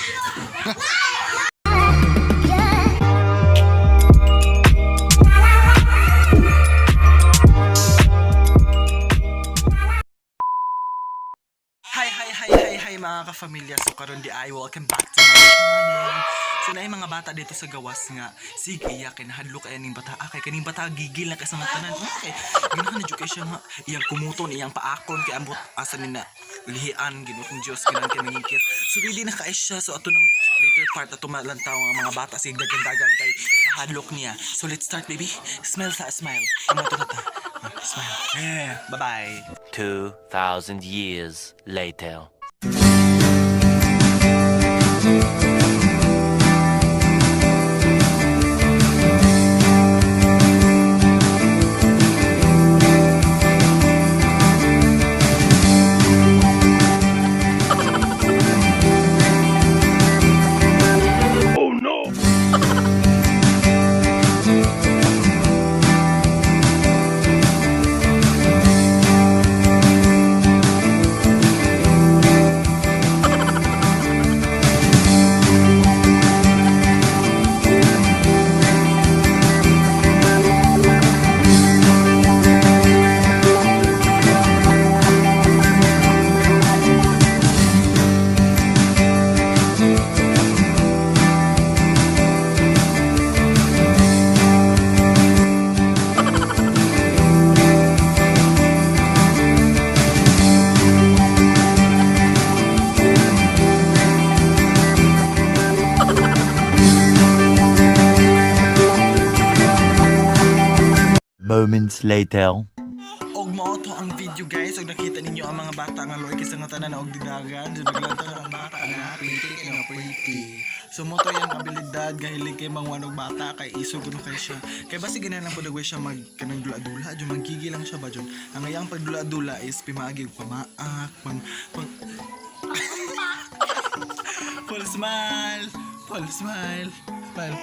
Hi, hi, hi, hi, hi, mga kafamilya. So karon di ay welcome back to my channel. So naay mga bata dito sa gawas nga sige iya kay nahadlok kay ning bata, ah, kay kaning bata gigil na kay sa mga tanan. Okay. Ganahan na jud kay siya nga iyang kumuton, iyang paakon kay ambot asa ni na lihian Ginoong Dios kinan kay nangikit. So dili na kay siya, so ato nang later part ato malantaw ang mga bata sige dagan-dagan kay nahadlok niya. So let's start, baby. Smile sa smile. Amo to na ta. Ah, smile. Yeah. Bye-bye. 2,000 years later. Moments later. Og mao to ang video, guys. Og nakita ninyo ang mga bata nga loy kaysa nga tanan og didagan. So naglantaw na ang bata na pretty na pretty. So mo to yung abilidad gahilig kay mangwanog bata kay isog kuno kay siya. Kay basi ganahan lang pud siya mag kanang dula-dula, jud manggigi lang siya ba jud. Ang iyang pagdula-dula is pimaagi og pamaak, pang pang full smile, full smile, smile.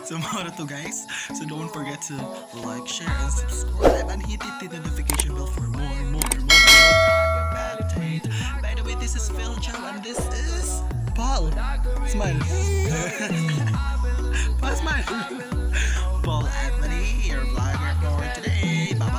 So more to, guys. So don't forget to like, share, and subscribe and hit the notification bell for more, more, more, more content. By the way, this is Phil Chow and this is Paul. Smile. Paul, smile. Paul Anthony, your vlogger for today. Bye.